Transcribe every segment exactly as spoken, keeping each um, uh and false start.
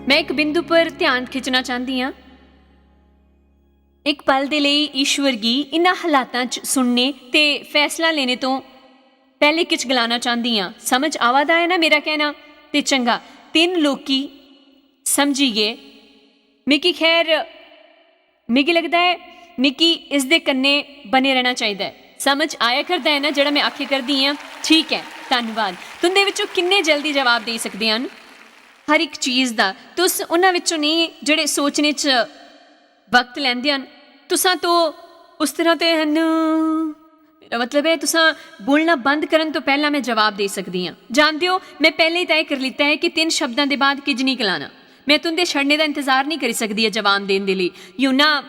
मैं इक बिंदु पर ध्यान खिच्चना चांह्दी आं। इक पल दे लेई ईश्वर गी इन्हां हालातां च सुनने ते फैसला लेने तो पैह्ले किश गलाना चांह्दी आं। समझ आवा दा ऐ ना मेरा कहना? ते चंगा, तिन्न लोकी समझी गे। मिगी खैर, मिगी लगदा ऐ, मिगी इसदे कन्नै बने रहना चाहिदा ऐ। समझ आया करदा ऐ ना जेह्ड़ा मैं आखे करदी आं? ठीक ऐ, धन्नवाद। तुं'दे विच्चों किन्ने जल्दी जवाब देई सकदे हन हर इक चीज दा? तुस उन्हां विच्चों नेईं जेह्ड़े सोचने च वक्त लैंदे हन। तुसां तो उस तरह ते हन, मेरा मतलब ऐ, तुसां बोलना बंद करन तो पैह्ला मैं जवाब देई सकदी आं। जानदे ओ, मैं पैह्ले ही तय करी लित्ता ऐ कि तिन्न शब्दां दे बाद किज नेईं गलाना। मैं तुं'दे छड़ने दा इंतजार नेईं करी सकदी ऐ जवाब देन दे लेई। यूहन्ना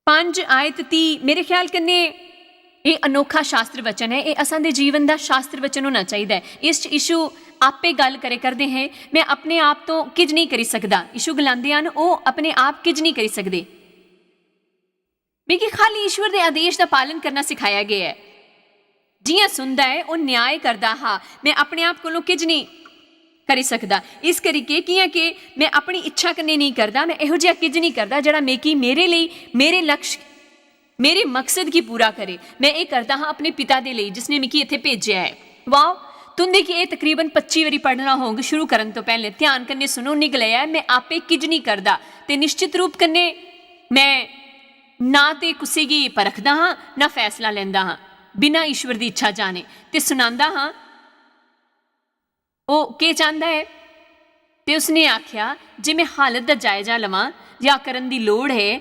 पंज आयत ती, मेरे ख्याल कन्नै एह् अनोखा शास्त्र वचन ऐ, एह् असां दे जीवन दा शास्त्र वचन होना चाहिदा ऐ। इस च यीशु आपे गल्ल करे करदे हे, "मैं अपने आप तो किज नेईं करी सकदा।" यीशु गलांदे हन, "ओह् अपने आप किज नेईं करी सकदे।" मिगी खाली ईश्वर दे आदेश दा पालन करना सिखाया गेआ ऐ। जि'यां सुनदा ऐ, ओह् न्याय करदा हा। मैं अपने आप कोलों किज नेईं करी सकदा। इस करियै, कि'यां के मैं अपनी इच्छा कन्नै नेईं करदा, मैं एहो जेहा किज नेईं करदा जेह्ड़ा मिगी मेरे लेई, मेरे लक्ष्य, मेरे मकसद गी पूरा करे। मैं एह् करदा हा अपने पिता दे लेई, जिसने मिगी इत्थै भेजेआ ऐ। वाओ, तुं'दे गी एह् तकरीबन पच्ची बारी पढ़ना होंग शुरू करन तो पैह्लें। ध्यान कन्नै सुनो, उ'न्नै गलाया ऐ, "मैं आपे किज नेईं करदा।" ते निश्चित रूप कन्नै मैं ना ते कुसै गी परखदा हां, ना फैसला लैंदा हां बिना ईश्वर दी इच्छा जाने। ते सुनांदा हां, ओह् केह् चांह्दा ऐ। ते उसने आखेआ जे मैं हालत दा जायजा लवां, या करन दी लोड़ ऐ।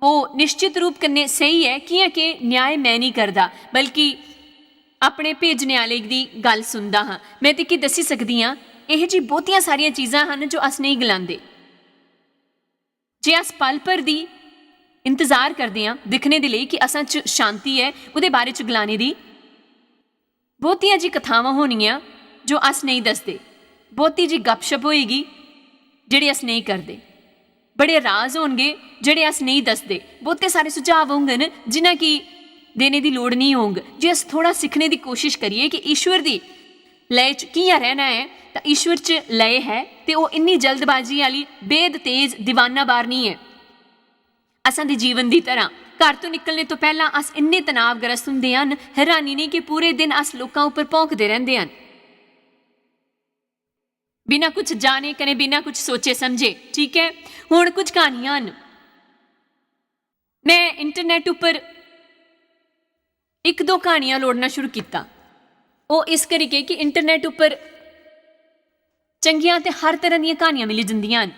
ओह् निश्चित रूप कन्नै स्हेई ऐ, कि'यां के न्याय मैं नेईं करदा, बल्कि अपने भेजने आह्ले दी गल्ल सुनदा हां। मैं तुगी दस्सी सकदी आं, एहो जी बहुतियां सारियां चीजां हन जो अस नेईं गलांदे। जे अस पल भर दी इंतजार करदे आं दिक्खने दे लेई कि असां च शांति ऐ, ओह्दे बारे च गलाने दी, बहुतियां जी कथावां होनियां जो अस नेईं दसदे, बहुती जी गपशप होएगी जेह्ड़ी अस नेईं करदे, बड़े राज होनगे जेह्ड़े अस नेईं दसदे, बहुते सारे सुझाव होंगन जिन्हां गी देने दी लोड़ नेईं होंग। जे अस थोह्ड़ा सिक्खने दी कोशिश करिए कि ईश्वर दी लय च कि'यां रैह्ना ऐ, तां ईश्वर च लय ऐ ते ओह् इन्नी जल्दबाजी आह्ली, बेहद तेज दीवाना बार निं ऐ। असां दे जीवन दी तरह, घर तो निकलने तो पैह्लां अस इन्ने तनावग्रस्त हुंदे हन, हैरानी नेईं कि पूरे दिन अस लोकां उप्पर भौंकदे रैंह्दे हन, बिना कुछ जाने कने बिना कुछ सोचे समझे। ठीक ऐ, हुन कुछ क्हानियां हन। मैं इंटरनेट उप्पर इक दो क्हानियां लोड़ना शुरू कीता। ओह् इस करियै कि इंटरनेट उप्पर चंगियां ते हर तरह दियां क्हानियां मिली जंदियां हन।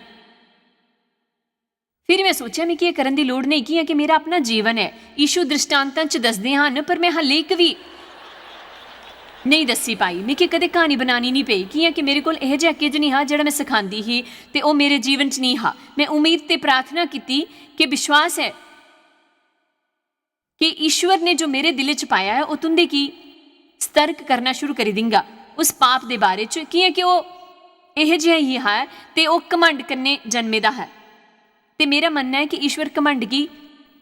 फिर मैं सोचेआ, मिगी एह् करन दी लोड़ नेईं, कि'यां कि मेरा अपना जीवन ऐ। यीशु दृष्टांतां च दसदे हन, पर मैं हाले इक बी नेईं दस्सी पाई। मिगी कदें क्हानी बनानी निं पेई, कि'यां कि मेरे कोल एहो जेहा किज निं हा जेह्ड़ा मैं सखांदी ही, ते ओह् मेरे जीवन च निं हा। मैं उम्मीद ते प्रार्थना कीती कि विश्वास ऐ कि ईश्वर ने जो मेरे दिलै च पाया ऐ, ओह् तुं'दे गी सतर्क करना शुरू करी दिंगा उस पाप दे बारे च, कि'यां कि ओह् एहो जेहा ही हा ते ओह् घमंड कन्नै जन्मे दा हा। ते मेरा मन्नना ऐ कि ईश्वर घमंड गी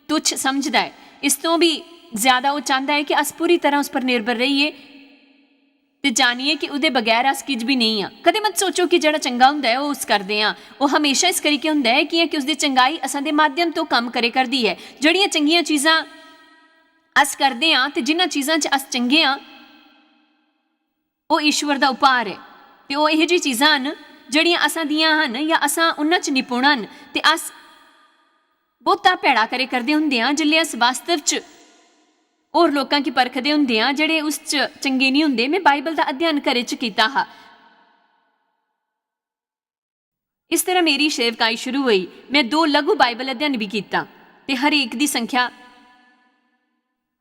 तुच्छ समझदा ऐ। इस तों बी ज्यादा ओह् चांह्दा ऐ कि अस पूरी तरह उस पर निर्भर रहिए ते जानिए कि ओह्दे बगैर अस किज बी नेईं आं। कदें मत सोचो कि जेह्ड़ा चंगा हुंदा ऐ, ओह् अस करदे आं। ओह् म्हेशा इस करियै हुंदा ऐ, कि'यां कि उसदी चंगाई असां दे माध्यम तो कम्म करे करदी ऐ। जेह्ड़ियां चंगियां चीजां अस करदे आं ते जिन्हां चीजां च अस चंगे आं, ओह् ईश्वर दा उपहार ऐ। ते ओह् एहो जेही चीजां हन जेह्ड़ियां असां दियां हन जां असां उन्हां च निपुण हन, ते अस बहुता भैड़ा करे करदे हुंदे आं जिसलै अस वास्तव च होर लोकां गी परखदे हुंदे आं जेह्ड़े उस च चंगे निं हुंदे। मैं बाइबल दा अध्ययन घरै च कीता हा। इस तरह मेरी सेवकाई शुरू होई। मैं दो लघु बाइबल अध्ययन भी कीता ते हर एक दी संख्या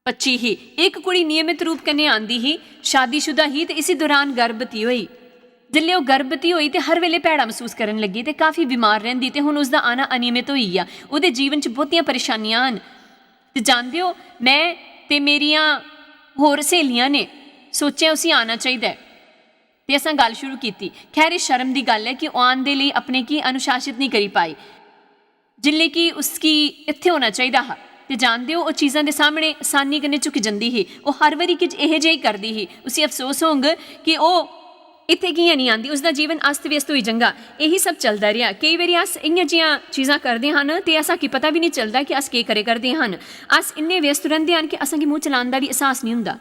पच्ची ही। इक कुड़ी नियमित रूप कन्नै आंदी ही, शादीशुदा ही ते इसी दौरान गर्भवती होई। जिसलै ओह् गर्भवती होई ते हर वेले भैड़ा मसूस करन लगी ते काफी बीमार रैंह्दी ते हुन उसदा आना अनियमित होई गेआ। ओह्दे जीवन च बहुतियां परेशानियां हन। ते जानदे ओ, मैं ते मेरियां होर स्हेलियां ने सोचेआ उसी आना चाहिदा ऐ। ते असें गल्ल शुरू कीती। खैर, एह् शर्म दी गल्ल ऐ कि ओह् आन दे लेई अपने गी अनुशासित नेईं करी पाई, जिल्ले कि उसगी इत्थै होना चाहिदा हा। ते जानदे ओ, ओह् चीजां दे सामने असानी कन्नै झुकी जंदी ही। ओह् हर बारी किश एह् जेही करदी ही। उसी अफसोस होंग कि ओह् इत्थै कि'यां निं आंदी? उसदा जीवन अस्त व्यस्त होई जंगा। यही सब चलदा रेहा। केई बारी अस इ'यां जि'यां चीजां करदे हन ते असां की पता बी निं चलदा कि अस केह् करे करदे हन। अस इन्ने व्यस्त रैंह्दे हन कि असां गी मूंह चलान दा बी एहसास निं हुंदा।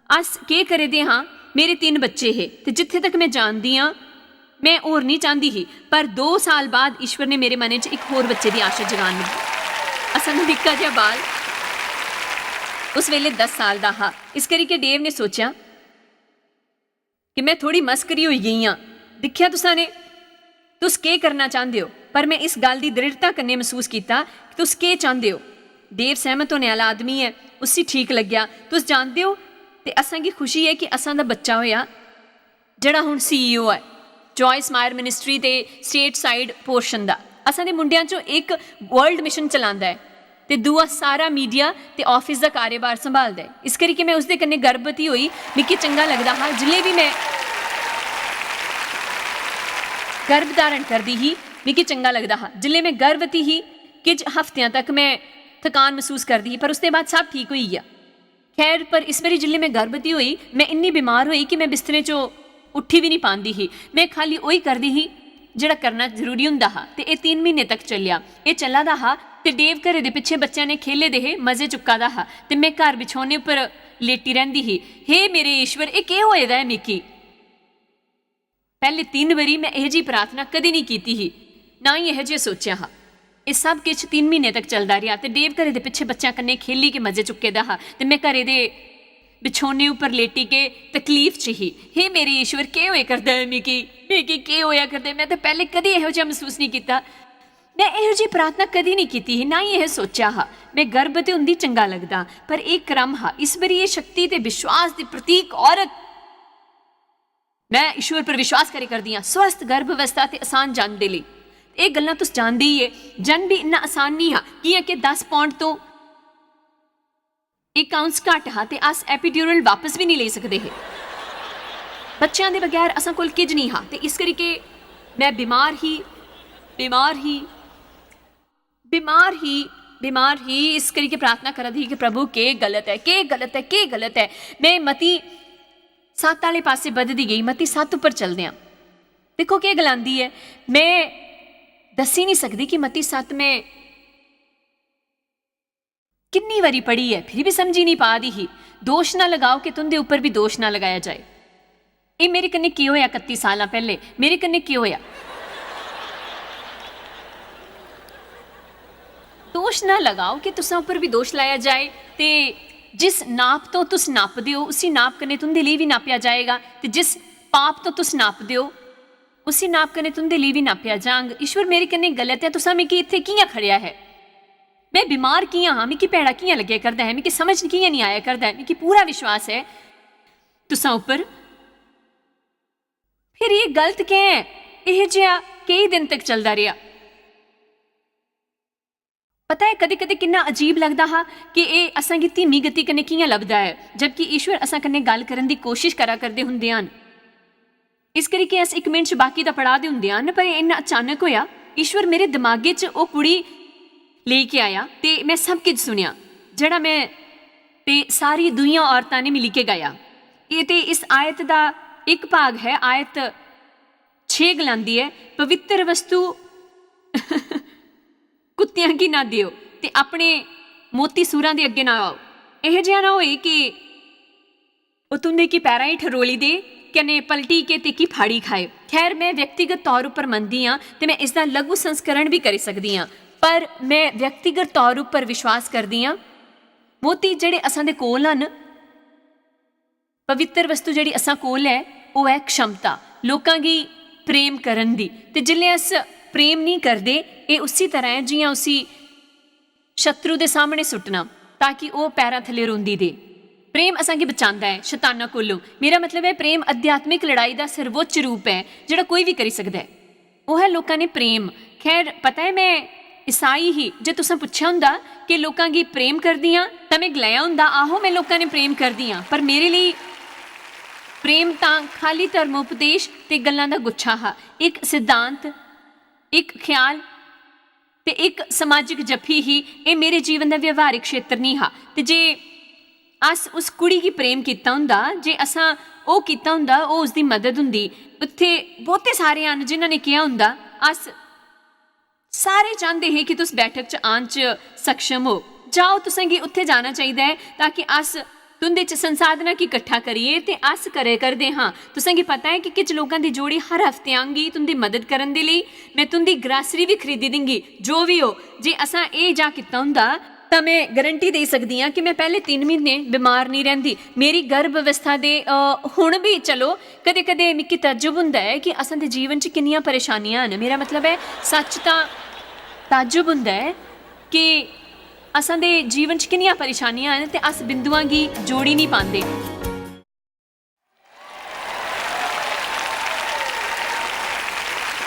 अस केह् करे दे हां? मेरे तिन्न बच्चे हे ते जित्थै तक में जानदी आं, में होर निं चांह्दी ही, पर दो साल बाद ईश्वर ने मेरे मनै च इक होर बच्चे दी आशा जगान लगी। असां दा निक्का जेहा बाल उस बेल्लै दस साल दा हा, इस करी के डेव ने सोचेआ कि में थोड़ी मस्करी होई गेई आं। दिक्खेआ तुसां ने, तुस केह् करना चांह्दे ओ, पर में इस गल्ल दी दृढ़ता कन्नै मसूस कीता कि तुस केह् चांह्दे ओ। डेव सैह्मत होने आह्ला आदमी ऐ, उसी ठीक लग्गेआ। तुस जानदे ओ, ते असां गी खुशी ऐ कि असां दा बच्चा होएआ, जेह्ड़ा हुन सीईओ ऐ जॉयस मायर मिनिस्ट्री दे स्टेट साइड पोर्शन दा। असां दे मुंडेआं चों इक वर्ल्ड मिशन चलांदा ऐ ते दूआ सारा मीडिया ते आफिस दा कार्यभार संभालदा ऐ। इस करी कि में उसदे कन्नै गर्भवती होई, मिगी चंगा लगदा हा। जिल्लै बी में गर्भ धारण करदी ही, मिगी चंगा लगदा हा। जिल्लै में गर्भवती ही, किश हफ्तेआं तक में थकान मसूस करदी ही, पर उसदे बाद सब ठीक होई गेआ। खैर, पर इस बारी जिल्लै में गर्भवती होई, में इन्नी बमार होई कि में बिस्तरे चों उट्ठी बी निं पांदी ही। में खाल्ली ओही करदी ही जेह्ड़ा करना जरूरी होंदा हा। ते एह् तिन्न म्हीने तक चलेआ। एह् चला दा हा ते डेव घरै दे पिच्छें बच्चेआं ने खेले दे हे, मजे चुक्का दा हा ते में घर बिछौने उप्पर लेटी रैंह्दी ही। हे मेरे ईश्वर, एह् केह् होए दा ऐ मिगी? पैह्ले तिन्न बारी में एहो जेही प्रार्थना कदें निं कीती ही, ना ई एहो जेहा सोचेआ हा। एह् सब किश तिन्न म्हीने तक चलदा रेहा ते डेव घरै दे पिच्छें बच्चेआं कन्नै खेली के मजे चुक्के दा हा ते में घरै दे बिछौने उप्पर लेटी के तकलीफ च ही। हे मेरे ईश्वर, केह् होए करदा ऐ मिगी? मिगी केह् होएआ करदा ऐ? में ते पैह्ले कदें एहो जेहा मसूस निं कीता। में एहो जेही प्रार्थना कदें निं कीती ही, ना ई एहो सोचेआ हा। में गर्भ ते होंदी चंगा लगदा, पर एह् क्रम हा। इस बारी एह् शक्ति ते विश्वास दी प्रतीक औरत में ईश्वर पर विश्वास करी करदी आं, स्वस्थ गर्भ अवस्था ते आसान जन्म दे लेई। एह् गल्लां तुस जानदे ही ए, जन्म बी इन्ना आसान निं हा, कि'यां कि दस पौंड तो इक ounce घट्ट हा ते अस epidural वापस बी निं लेई सकदे हे। बच्चेआं दे बगैर असां कोल किज निं हा ते इस करी के में बीमार ही, बीमार ही, बीमार ही, बीमार ही, इस करी के प्रार्थना करा दी ही कि प्रभु, केह् गलत ऐ, केह् गलत ऐ, केह् गलत ऐ? में मती सत्त आह्ले पासै बधदी गेई, मती सत्त उप्पर चलदे आं। दिक्खो केह् गलांदी ऐ, में दस्सी निं सकदी कि मती सत्त में किन्नी बारी पढ़ी ऐ, फिर बी समझी निं पा दी ही। दोश ना लगाओ कि तुं'दे उप्पर बी दोश ना लगाया जाए। एह् मेरे कन्नै केह् होएआ कत्ती सालां पैह्ले? मेरे कन्नै केह् होएआ? दोश ना लगाओ कि तुसां उप्पर बी दोश लाया जाए, ते जिस नाप तो तुस नापदे ओ, उसी नाप कन्नै तुं'दे लेई बी नापेआ जाएगा, ते जिस पाप तो तुस नापदे ओ, उसी नाप कन्नै तुं'दे लेई बी नापेआ जांग। ईश्वर मेरे कन्नै गलत ऐ, तुसां मिगी इत्थै कि'यां खड़ेआ ऐ? में बीमार कि'यां हां, मिगी भैड़ा कि'यां लग्गेआ करदा ऐ, मिगी समझ कि'यां निं आया करदा ऐ? मिगी पूरा विश्वास ऐ तुसां उप्पर। फिर एह् गलत कैं ऐ? एह् जेहा केई दिन तक चलदा रेहा। पता ऐ, कदें-कदें किन्ना अजीब लगदा हा कि एह् असां गी धीमी गति कन्नै कि'यां लभदा ऐ, जबकि ईश्वर असां कन्नै गल्ल करन दी कोशश करा करदे हुंदे हन। इस करी के अस इक मिंट च बाकी दा पढ़ा दे हुंदे हन, पर एह् इन्ना अचानक होएआ। ईश्वर मेरे दमागे च ओह् कुड़ी लेई के आया ते में सब किश सुनेआ, जेह्ड़ा में ते सारी दूइयां औरतां ने मिली के गाया। एह् ते इस आयत दा इक भाग है, आयत छे गलांदी ऐ, "पवित्र वस्तु कुत्तेआं गी ना देओ ते अपने मोती सूरां दे अग्गें ना आओ। एहो जेहा ना होए कि ओह् तुं'दे गी पैरां हेठ रोली दे कन्नै पलटी के तेकी फाड़ी खाए।" खैर, में व्यक्तिगत तौर उप्पर मनदी आं ते में इसदा लघु संस्करण बी करी सकदी आं, पर में व्यक्तिगत तौर उप्पर विश्वास करदी आं, मोती जेह्ड़े असां दे कोल हन, पवित्र वस्तु जेह्ड़ी असां कोल ऐ, ओह् ऐ क्षमता, लोकां गी प्रेम करन दी। ते जिसलै अस प्रेम निं करदे, एह् उसी तरह ऐ जि'यां उसी शत्रु दे सामने सुट्टना, ताकि ओह् पैरां थल्ले रोंदी दे। प्रेम असां गी बचांदा ऐ शताना कोलों। मेरा मतलब ऐ, प्रेम आध्यात्मिक लड़ाई दा सर्वोच्च रूप ऐ, जेह्ड़ा कोई बी करी सकदा ऐ। ओह् ऐ लोकां ने प्रेम। खैर, पता ऐ, में ईसाई ही। जे तुसें पुच्छेआ होंदा कि लोकां गी प्रेम करदी आं, तां में गलाया होंदा, "आहो, में लोकां ने प्रेम करदी आं।" पर मेरे लेई प्रेम तां खाल्ली धर्मोपदेश ते गल्लां दा गुच्छा हा। इक सिद्धांत, इक ख्याल ते इक समाजिक जफ्फी ही। एह् मेरे जीवन दा व्यवहारिक क्षेत्र निं हा। ते जे अस उस कुड़ी गी प्रेम कीता होंदा, जे असां ओह् कीता होंदा, ओह् उसदी मदद होंदी। उत्थे बहुते सारे हन जिन्हां ने केहा होंदा, अस सारे चांह्दे हे कि तुस बैठक च आन च सक्षम हो। जाओ, तुसें गी उत्थे जाना चाहिदा ऐ ताकि अस तुंदे च संसाधना गी किट्ठा करिए ते अस करे करदे हां। तुसें गी पता ऐ कि किश लोकां दी जोड़ी हर हफ्ते आंगी तुंदी मदद करन दे लेई। में तुंदी ग्रासरी बी खरीदी दिंगी, जो बी हो। जे असां एह् जा कीता होंदा तां में गारंटी देई सकदी आं कि में पैह्ले तिन्न म्हीने बमार निं रैंह्दी। मेरी गर्भ अवस्था दे, अ, हुन बी, चलो, कदें-कदें मिगी तज्जब होंदा ऐ कि असां दे जीवन च किन्नियां परेशानियां न। मेरा मतलब ऐ, सच्च तां तज्जब होंदा ऐ कि असां दे जीवन च किन्नियां परेशानियां न ते अस बिंदुआं गी जोड़ी निं पांदे।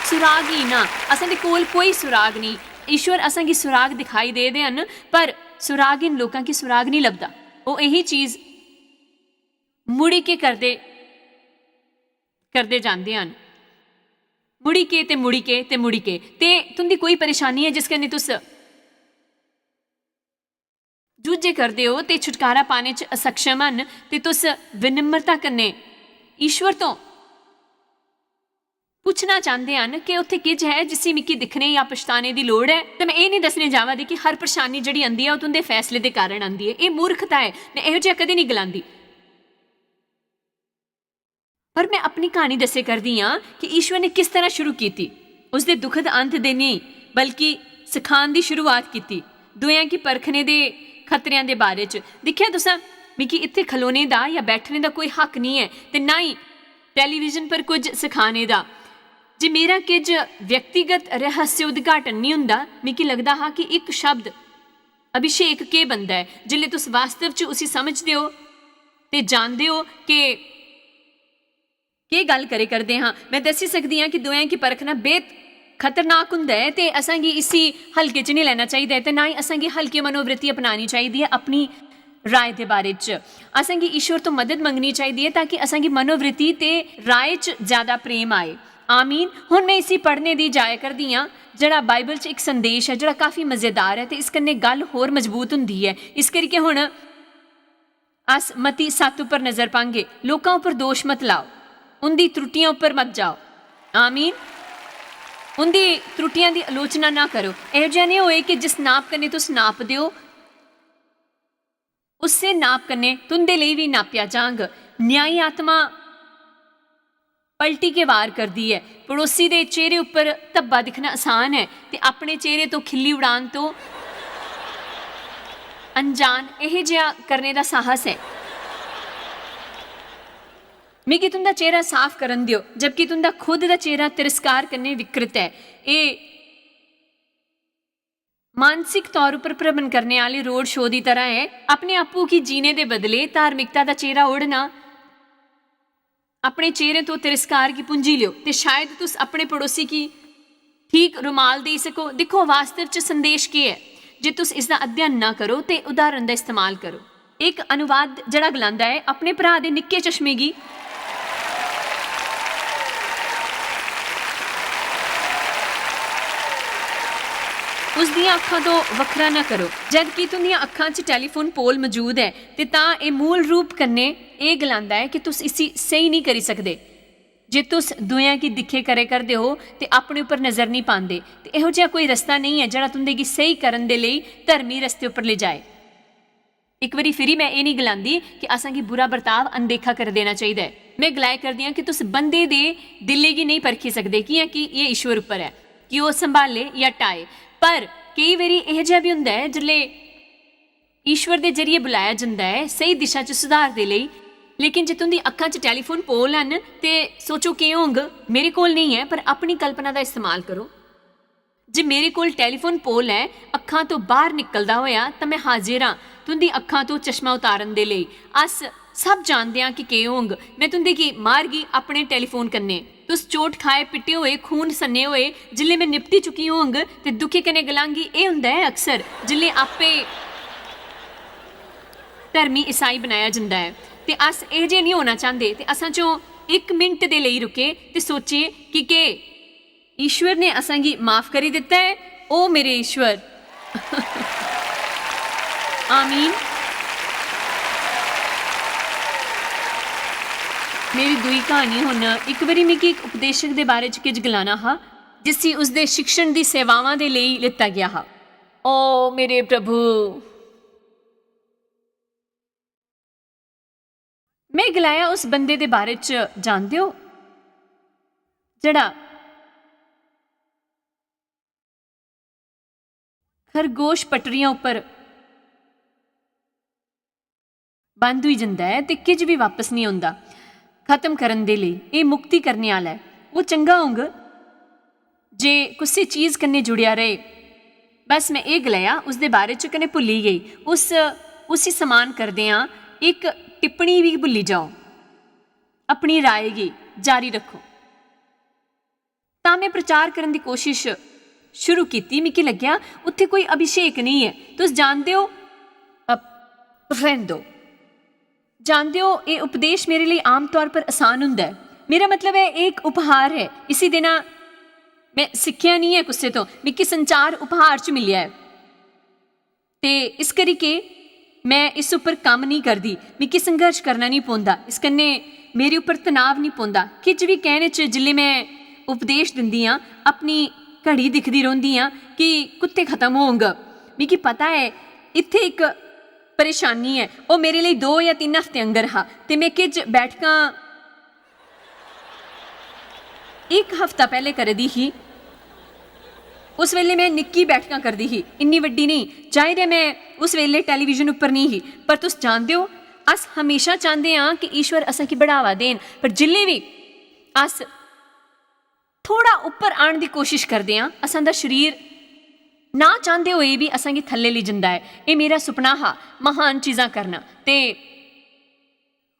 सुरागहीन आं, असें दे कोल कोई सुराग नेईं। ईश्वर असें गी सुराग दिखाई दे दे हन, पर सुरागहीन लोकां गी सुराग नेईं लभदा। ओह् एही चीज मुड़ी के करदे, करदे जांदे हन। मुड़ी के ते मुड़ी के ते मुड़ी के। ते तुंदी कोई परेशानी ऐ जिस कन्नै तुस जूझे करदे ओ ते छुटकारा पाने च असक्षम हन, ते तुस विनम्रता कन्नै ईश्वर तो पुच्छना चांह्दे हन कि उत्थे किज है जिसी मिगी दिक्खने जां पछताने दी लोड़ ऐ। ते में एह् निं दस्सने जावा दी कि हर परेशानी जेह्ड़ी आंदी ऐ, ओह् तुंदे फैसले दे कारण आंदी ऐ। एह् मूर्खता ऐ। में एहो जेहा कदें निं गलांदी। पर में अपनी क्हानी दस्से करदी आं कि ईश्वर ने किस तरह शुरू कीती, उसदे दुखद अंत दे नेईं, बल्कि सखान दी शुरुआत कीती, दुएं गी परखने दे खतरेआं दे बारे च। दिक्खेआ तुसें, मिगी इत्थै खलोने दा जां बैठने दा कोई हक निं ऐ, ते ना ही टेलीविजन पर कुछ सखाने दा। जे मेरा किज व्यक्तिगत रहस्य उद्घाटन निं होंदा, मिगी लगदा हा कि इक शब्द अभिषेक केह् बनदा ऐ। जिसलै तुस वास्तव च उसी समझदे ओ ते जानदे ओ कि केह् गल्ल करे करदे हां, में दस्सी सकदी आं कि दुएं गी परखना बेहद खतरनाक हुंदा ऐ ते असें गी इसी हल्के च निं लैना चाहिदा ऐ ते ना ही असें गी हल्की मनोवृत्ति अपनानी चाहिदी ऐ अपनी राय दे बारे च। असें गी ईश्वर तो मदद मंगनी चाहिदी ऐ ताकि असें गी मनोवृत्ति ते राय च ज्यादा प्रेम आए। आमीन। हुन में इसी पढ़ने दी जाया करदी आं, जेह्ड़ा बाइबल च इक संदेश ऐ, जेह्ड़ा काफी मजेदार ऐ ते इस कन्नै गल्ल होर मजबूत हुंदी ऐ। इस करियै हुन अस मत्ती सत्त उप्पर नजर पांगे। लोकां उप्पर दोश मत लाओ, उंदी त्रुटियां उप्पर मत जाओ। आमीन। उंदी त्रुटियां दी आलोचना ना करो। एहो जेहा निं होए कि जिस नाप कन्नै तुस नापदे ओ, उस्सै नाप कन्नै तुंदे लेई बी नापेआ जांग। न्यायी आत्मा पलटी के वार करदी ऐ। पड़ोसी दे चेहरे उप्पर धब्बा दिक्खना आसान ऐ ते अपने चेहरे तो खिल्ली उड़ान तो अनजान एह जेहा करने दा साहस ऐ। मिगी तुंदा चेहरा साफ करन देओ, जबकि तुंदा खुद दा चेहरा तिरस्कार कन्नै विकृत ऐ। एह मानसिक तौर उप्पर भ्रमण करने आह्ले रोड शो दी तरह ऐ। अपने आपू गी जीने दे बदले धार्मिकता दा चेहरा ओढ़ना, अपने चेहरे तो तिरस्कार गी भुंजी लियो ते शायद तुस अपने पड़ोसी गी ठीक रुमाल देई सको। दिक्खो, वास्तव च संदेश केह् ऐ। जे तुस इसदा अध्ययन ना करो ते उदाहरण दा इस्तेमाल करो। इक अनुवाद जेह्ड़ा गलांदा ऐ, अपने भ्राऽ दे निक्के चश्मे गी उसदियां अक्खां तो वक्खरा ना करो। जद कि तुंदियां अक्खां च टेलीफोन पोल मजूद ऐ, ते तां एह् मूल रूप कन्नै एह् गलांदा ऐ कि तुस इसी स्हेई नेईं करी सकदे। जे तुस दुएं गी दिक्खे करे करदे ओ ते अपने उप्पर नजर नेईं पांदे, ते एहो जेहा कोई रस्ता नेईं ऐ जेह्ड़ा तुंदे गी स्हेई करन दे लेई धर्मी रस्ते उप्पर लेई जाए। इक बारी फिरी में एह् निं गलांदी कि असें गी बुरा बर्ताव अनदेखा करी देना चाहिदा ऐ। में गलाए करदी आं कि तुस बंदे दे दिलै गी नेईं परखी सकदे, कि'यां कि एह् ईश्वर उप्पर ऐ कि ओह् संभाले जां टाए। पर केई बारी एहो जेहा बी होंदा ऐ, जिसलै ईश्वर दे जरिए बुलाया जंदा ऐ स्हेई दिशा च सुधार दे लेई। लेकिन जे तुं'दी अक्खां च टेलीफोन पोल हन, ते सोचो केह् होंग? मेरे कोल नेईं ऐ, पर अपनी कल्पना दा इस्तेमाल करो। जे मेरे कोल टेलीफोन पोल ऐ, अक्खां तो बाहर निकलदा होया, तां में हाजिर आं तुं'दी अक्खां तो चश्मा उतारन दे लेई। अस सब जानदे आं कि केह् होंग। में तुं'दे गी मारगी अपने टेलीफोन कन्नै। तुस चोट खाए, पिट्टे होए, खून सन्ने होए, जिसलै में निपटी चुकी होंग, ते दुखी कन्नै गलांगी, एह् होंदा ऐ अक्सर, जिसलै आपे धर्मी ईसाई बनाया जंदा ऐ। ते अस एह् जे निं होना चांह्दे, ते असां चों इक मिंट दे लेई रुके ते सोचे कि केह् ईश्वर ने असेंगी माफ करी दित्ता ऐ। ओ मेरे ईश्वर। आमीन। मेरी दूई क्हानी हुन, इक बारी मिगी इक उपदेशक दे बारे च किश गलाना हा, जिसी उसदे शिक्षण दी सेवावां दे लेई लित्ता गेआ हा। ओ मेरे प्रभु, में गलाया, "उस बंदे दे बारे च जानदे ओ, जेह्ड़ा खरगोश पटरियां उप्पर बंद होई जंदा ऐ ते किश बी वापस निं औंदा खत्म करन दे लेई। एह् मुक्ति करने आह्ला ऐ। ओह् चंगा होंग जे कुसै चीज कन्नै जुड़ेआ रहे।" बस में एह् गलाया उसदे बारे च, कन्नै भुल्ली गेई। उस, उसी समान करदे आं, इक टिप्पणी बी भुल्ली जाओ। अपनी राय गी जारी रक्खो। तां में प्रचार करन दी कोशिश शुरू कीती। मिगी लग्गेआ, उत्थै कोई अभिषेक नेईं ऐ। तुस जानदे ओ, अ, रैह्न दो। जानदे ओ, एह् उपदेश मेरे लेई आम तौर पर आसान होंदा ऐ। मेरा मतलब ऐ, एह् इक उपहार ऐ। इसी देना में सिक्खेआ निं ऐ कुसै तो, मिगी संचार उपहार च मिलेआ ऐ। ते इस करी के में इस उप्पर कम्म निं करदी, मिगी संघर्ष करना निं पौंदा, इस कन्नै मेरे उप्पर तनाव निं पौंदा। किश बी कहने च जिसलै में उपदेश दिंदी आं, अपनी घड़ी दिखदी रौंह्दी आं कि कुत्थै खत्म होंग। मिगी पता ऐ इत्थै इक परेशानी ऐ। ओह् मेरे लेई दो जां तिन्न हफ्ते आंगर हा ते में किश बैठकां इक हफ्ता पैह्लें करी दी ही। उस बेल्लै में निक्की बैठकां करदी ही, इन्नी बड्डी नेईं। जाहिर ऐ, में उस बेल्लै टैलीविजन उप्पर नेईं ही। पर तुस जानदे ओ, अस हमेशा चांह्दे आं कि ईश्वर असेंगी बढ़ावा देन, पर जिसलै बी अस थोह्ड़ा उप्पर आन दी कोशिश करदे आं, असां दा शरीर ना चांह्दे होए बी असांगी थल्ले लेई जंदा ऐ। एह् मेरा सुपना हा, म्हान चीजां करना। ते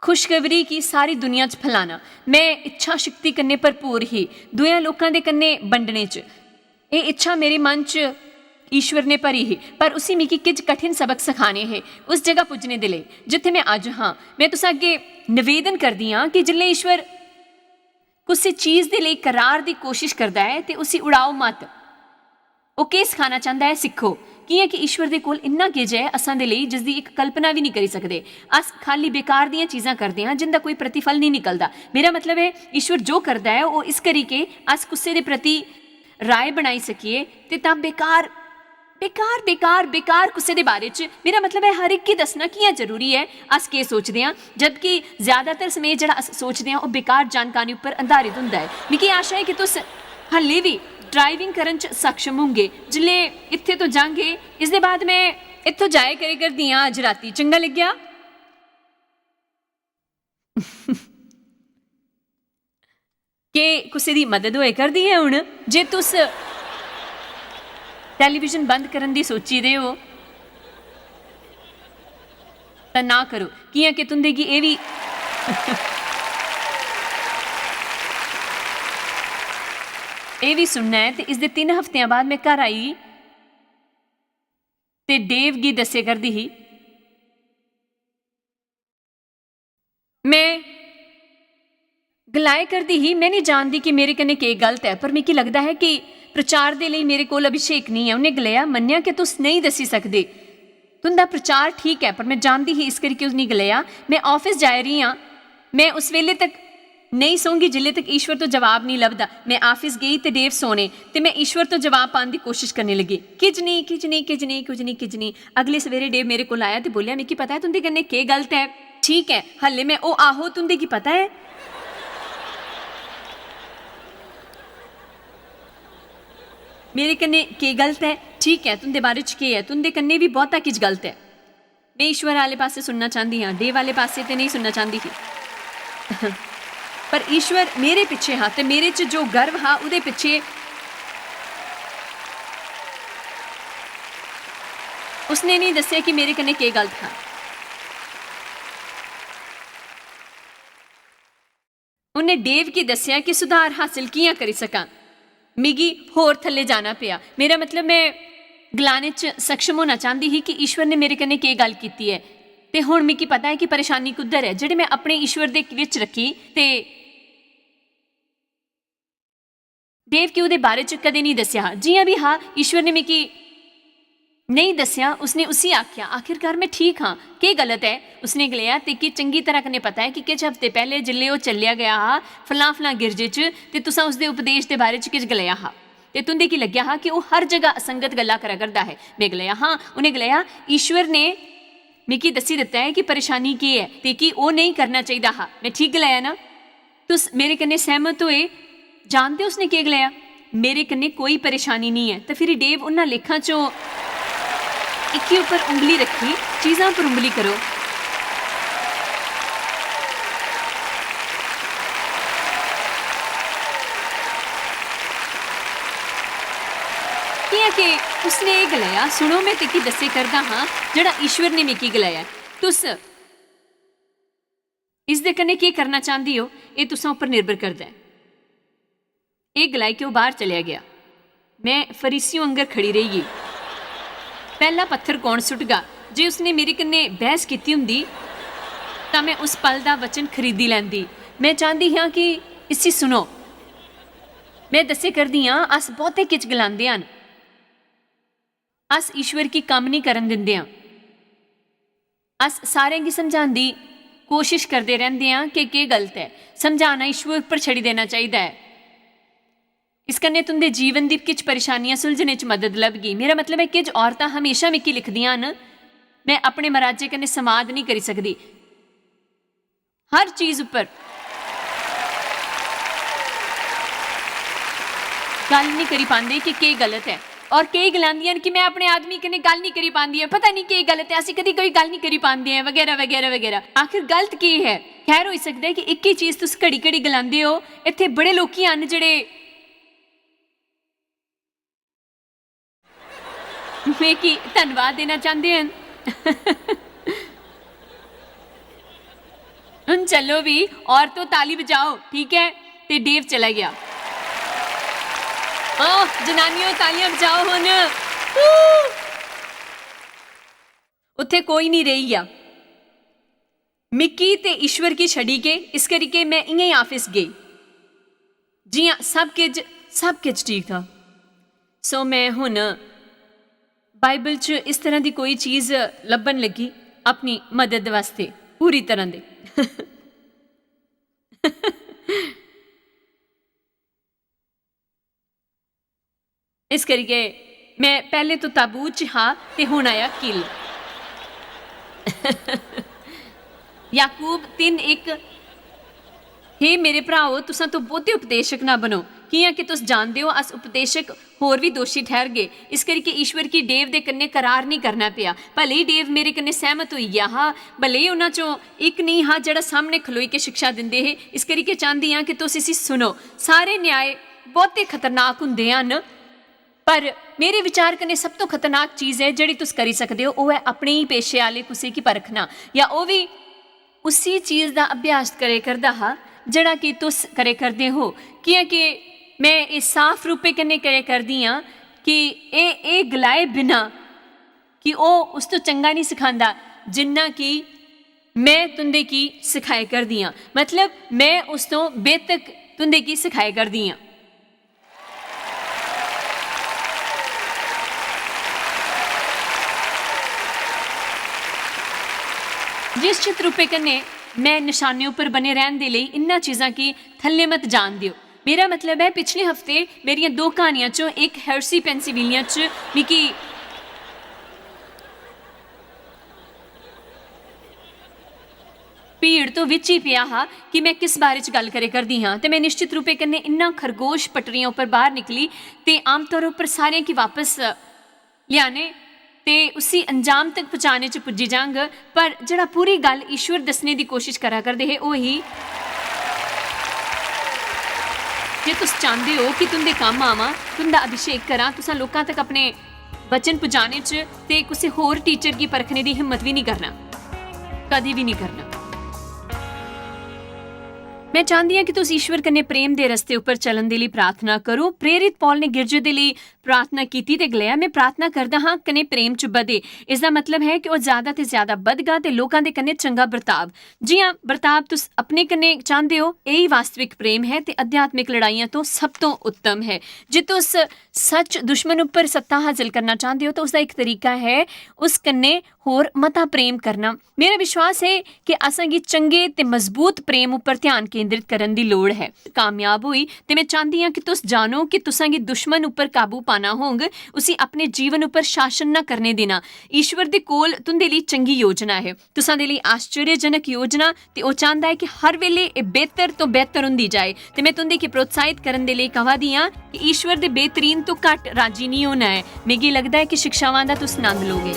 खुशखबरी गी सारी दुनिया च फैलाना। में इच्छा शक्ति कन्नै भरपूर ही, दूए लोकां दे कन्नै बंडने च। एह् इच्छा मेरे मन च ईश्वर ने भरी ही, पर उसी मिगी किश कठिन सबक सखाने हे उस जगह पुज्जने दे लेई, जित्थै में अज्ज हां। में तुस अग्गें निवेदन करदी आं कि जिसलै ईश्वर कुसै चीज दे लेई करार दी कोशिश करदा ऐ ते उसी उड़ाओ मत। ओह् केह् सखाना चांह्दा ऐ, सिक्खो। कि'यां कि ईश्वर दे कोल इन्ना किश ऐ असां दे लेई, जिसदी इक कल्पना बी निं करी सकदे। अस खाल्ली बेकार दियां चीजां करदे आं, जिं'दा कोई प्रतिफल निं निकलदा। मेरा मतलब ऐ, ईश्वर जो करदा ऐ, ओह् इस करी के अस कुसै दे प्रति राय बनाई सकिए, ते तां बेकार, बेकार, बेकार, बेकार कुसै दे बारे च। मेरा मतलब ऐ, हर इक गी दस्सना कि'यां जरूरी ऐ, अस केह् सोचदे आं, जदकि ज्यादातर समें जेह्ड़ा अस सोचदे आं, ओह् बेकार जानकारी उप्पर आधारित होंदा ऐ। मिगी आशा ऐ कि तुस हल्ले बी ड्राइविंग करन च सक्षम होंगे। जिसलै इत्थै तो जांगे, इसदे बाद में इत्थों जाए करे करदी आं अज्ज राती। चंगा लग्गेआ? केह् कुसै दी मदद होए करदी ऐ हुन? जे तुस टैलीविजन बंद करन दी सोची दे ओ, तां ना करो, कि'यां कि तुं'दे गी एह् बी, एह् बी सुनना ऐ। ते इसदे तिन्न हफ्तेआं बाद में घर आई ते डेव गी दस्से करदी ही। में गलाए करदी ही, "में निं जानदी कि मेरे कन्नै केह् गलत ऐ, पर मिगी लगदा ऐ कि प्रचार दे लेई मेरे कोल अभिषेक नेईं ऐ।" उ'न्नै गलाया, "मन्नेआ कि तुस नेईं दस्सी सकदे। तुं'दा प्रचार ठीक ऐ।" पर में जानदी ही, इस करियै उ'न्नै गलाया। में आफिस जाई रही आं। में उस बेल्ले तक नेईं सौंगी जिल्ले तक ईश्वर तो जवाब नेईं लभदा। में आफिस गेई ते डेव सौने, ते में ईश्वर तो जवाब पाने दी कोशिश करने लगी। किज नेईं, किज नेईं, किज नेईं, किज नेईं, किज नेईं। अगले सवेरे डेव मेरे कोल आया ते बोलेआ, "मिगी पता ऐ तुं'दे कन्नै केह् गलत ऐ।" "ठीक ऐ।" हल्ले में, "ओह् आहो, तुं'दे गी पता ऐ मेरे कन्नै केह् गलत ऐ?" "ठीक ऐ, तुं'दे बारे च केह् ऐ? तुं'दे कन्नै बी बहुता किश गलत ऐ।" में ईश्वर आह्ले पासै सुनना चांह्दी आं, डेव आह्ले पासै ते नेईं सुनना चांह्दी ही। पर ईश्वर मेरे पिच्छे हा ते मेरे च जो गर्व हा, ओह्दे पिच्छे उसने नेईं दस्सेआ कि मेरे कन्नै केह् गलत हा। उ'न्नै डेव गी दस्सेआ कि सुधार हासल कि'यां करी सकां। मिगी होर थल्ले जाना पेआ। मेरा मतलब, में गलाने च सक्षम होना चांह्दी ही कि ईश्वर ने मेरे कन्नै केह् गल्ल कीती ऐ। ते हुन मिगी पता ऐ कि परेशानी कुद्धर ऐ, जेह्ड़ी में अपने ईश्वर दे बिच रक्खी ते डेव गी ओह्दे बारे च कदें नेईं दस्सेआ हा। जि'यां बी हा, ईश्वर ने मिगी नेईं दस्सेआ, उसने उसी आखेआ, "आखिरकार में ठीक हां, केह् गलत ऐ?" उसने गलाया, "तेकी चंगी तरह कन्नै पता ऐ कि किश हफ्ते पैह्ले जिसलै ओह् चलेआ गेआ हा फलां-फलां गिरजे च ते तुसां उसदे उपदेश दे बारे च किश गलाया हा ते तुं'दे गी लग्गेआ हा कि ओह् हर जगह असंगत गल्लां करा करदा ऐ।" में गलाया, "हां।" उ'नें गलाया, "ईश्वर ने मिगी दस्सी दित्ता ऐ कि परेशानी केह् ऐ ते कि ओह् नेईं करना चाहिदा हा। में ठीक गलाया ना?" तुस मेरे कन्नै सैह्मत होए? जानदे ओ उसने केह् गलाया? "मेरे कन्नै कोई परेशानी निं ऐ।" ते फिरी डेव उन्ना लेखां चों इक्की उप्पर उंगली रक्खी, "चीजां पर उंगली करो।" कि'यां कि उसने एह् गलाया, "सुनो, में तेकी दस्से करदा हां जेह्ड़ा ईश्वर ने मिगी गलाया ऐ।" तुस इसदे कन्नै केह् करना चांह्दी ओ, एह् तुसां उप्पर निर्भर करदा ऐ। एह् गलाई के ओह् बाह्र चलेआ गेआ। में फरीसियों आंगर खड़ी रेही गेई। पैह्ला पत्थर कौन सुट्टगा? जे उसने मेरे कन्नै बैह्स कीती होंदी, तां में उस पल दा वचन खरीदी लैंदी। में चांह्दी हां कि इसी सुनो। में दस्से करदी आं, अस बहुते किच गलांदे हन। अस ईश्वर गी कम्म निं करन दिंदे आं। अस सारें गी समझांदी कोशिश करदे रैंह्दे आं कि केह् गलत ऐ। समझाना ईश्वर उप्पर छड़ी देना चाहिदा ऐ। इस कन्नै तुं'दे जीवन दी किश परेशानियां सुलझने च मदद लभगी। मेरा मतलब ऐ, किश औरतां हमेशा मिगी लिखदियां न, "में अपने मराजै कन्नै संवाद निं करी सकदी।" हर चीज उप्पर गल्ल निं करी पांदे कि केह् गलत ऐ। और केई गलांदियां न कि "में अपने आदमी कन्नै गल्ल निं करी पांदी ऐ, पता निं केह् गलत ऐ, असीं कदी कोई गल्ल निं करी पांदे ऐ", बगैरा, बगैरा, बगैरा। आखिर गलत केह् ऐ? खैर, होई सकदा ऐ कि इक्कै चीज तुस घड़ी-घड़ी गलांदे ओ। इत्थै बड़े लोकी हन जेह्ड़े मिगी धन्नवाद देना चांह्दे हन। हून चलो भी, औरतो ताली बजाओ, ठीक ऐ? ते डेव चला गेआ। ओह, जनानियों, तालियां बजाओ हुन। Woo! उत्थै कोई निं रेही गेआ। मिगी ते ईश्वर गी छड़ी के, इस करियै में इ'यां ई आफिस गेई, जि'यां सब किश, सब किश ठीक था। सो में हुन बाइबल च इस तरह दी कोई चीज लब्भन लगी अपनी मदद वास्ते, पूरी तरह दे। इस करियै में पैह्ले तो ताबूत च हा ते हुन आया किल। याकूब तिन्न इक, "हे मेरे भ्राओ, तुसां तो बहुते उपदेशक ना बनो, कि'यां कि तुस जानदे ओ, अस उपदेशक होर बी दोशी ठैहरगे। इस करियै ईश्वर गी डेव दे कन्नै करार नेईं करना पेआ। भले ही डेव मेरे कन्नै सैह्मत होई गेआ हा, भले ही उन्हां चों इक नेईं हा जेह्ड़ा सामनै खलोई के शिक्षा दिंदे हे। इस करियै चांह्दी आं कि तुस इसी सुनो। सारे न्याय बहुते खतरनाक हुंदे हन, पर मेरे विचार कन्नै सब तो खतरनाक चीज ऐ जेह्ड़ी तुस करी सकदे ओ, ओह् ऐ अपने ही पेशे आह्ले कुसै गी परखना, या ओह् बी उसी चीज दा अभ्यास करे करदा हा जेह्ड़ा कि तुस करे करदे हो, कि'यां कि में एह् साफ रूपे कन्नै करे करदी आं कि एह्, एह् गलाए बिना कि ओह् उस तो चंगा निं सखांदा जिन्ना कि में तुं'दे गी सखाए करदी आं, मतलब में उस तो बेहतर तुं'दे गी सखाए करदी आं।" निश्चित रूपे कन्नै में नशाने उप्पर बने रैह्न दे लेई इन्ना चीजां गी थल्ले मत जान देओ। मेरा मतलब ऐ, पिछले हफ्ते मेरियां दो क्हानियां चों इक हेर्सी, पेंसिल्वेनिया च मिगी भीड़ तो विच ही पेआ हा कि में किस बारे च गल्ल करे करदी हां, ते में निश्चित रूपे कन्नै इन्ना खरगोश पटरियां उप्पर बाहर निकली ते आमतौर उप्पर सारें गी वापस लेआने ते उसी अंजाम तक पहुंचाने च पुज्जी जांग, पर जेह्ड़ा पूरी गल्ल ईश्वर दस्सने दी कोशिश करा करदे हे, ओह् ही, "जे तुस चांह्दे ओ कि तुं'दे कम्म आवां, तुं'दा अभिषेक करां, तुसां लोकां तक अपने वचन पुजाने च ते कुसै होर टीचर गी परखने दी हिम्मत बी निं करना, कदी बी निं करना।" में चांह्दी आं कि तुस ईश्वर कन्नै प्रेम दे रस्ते उप्पर चलन दे लेई प्रार्थना करो। प्रेरित पौल ने गिरजे दे लेई प्रार्थना कीती ते गलाया, "में प्रार्थना करदा हां, कन्नै प्रेम च बधे।" इसदा मतलब है कि ओह् ज्यादा ते ज्यादा बधगा ते लोकां दे कन्नै चंगा बर्ताव। जि'यां बर्ताव तुस अपने कन्नै चांह्दे ओ, एही वास्तविक प्रेम है ते आध्यात्मिक लड़ाइयां तो सब तो उत्तम है। जे तुस सच दुश्मन उप्पर सत्ता हासल करना चांह्दे ओ, तो उसदा इक तरीका है उस कन्नै होर मता प्रेम करना। मेरा विश्वास है कि असां गी चंगे ते मजबूत प्रेम उप्पर ध्यान केंद्रित करन दी लोड़ है। कामयाब होई ते में चांह्दी आं कि तुस जानो कि तुसां गी दुश्मन उप्पर काबू पाना होंग, उसी अपने जीवन उप्पर शासन न करने देना। ईश्वर दे कोल तुंदे लेई चंगी योजना है, तुसां दे लेई आश्चर्यजनक योजना, ते ओह् चांह्दा ऐ कि हर वेले एह् बेहतर तो बेहतर होंदी जाए। ते में तुंदे गी प्रोत्साहित करन दे लेई कहा दी आं कि ईश्वर दे बेहतरीन तो घट्ट राजी निं होना ऐ। मिगी लगदा ऐ कि शिक्षावां दा तुस नंद लोगे।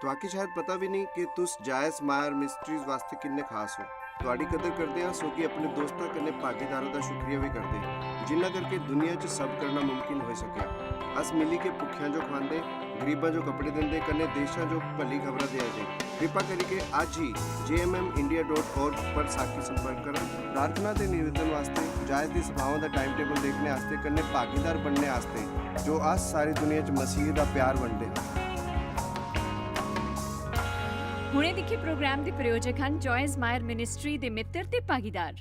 तुआकी शायद पता भी नहीं कि तुस जायस मायर मिस्ट्रीज वास्ते किन्ने खास हो। तुआडी कदर करदे आं, सो कि अपने दोस्तां कन्नै भागीदारों दा शुक्रिया भी करदे, जिन्ना करके दुनिया च सब करना मुमकिन होई सकेआ। अस मिली के भुक्खेआं जो खवांदे, गरीबां जो कपड़े दिंदे, कन्नै देशां जो भली खबरां देआ दे। कृपा करियै अज्ज ही J M M India dot org पर साखी संपर्क करो। प्रार्थना ते निवेदन वास्ते, जायस दी सभाओं दा टाइम टेबल देखने आस्ते, कन्नै भागीदार बनने आस्ते, जो अस सारी दुनिया च मसीह दा प्यार वंडदे हां। हुणे दिक्खे प्रोग्राम दे प्रायोजक हन जॉयस मायर मिनिस्ट्री दे मित्र ते भागीदार।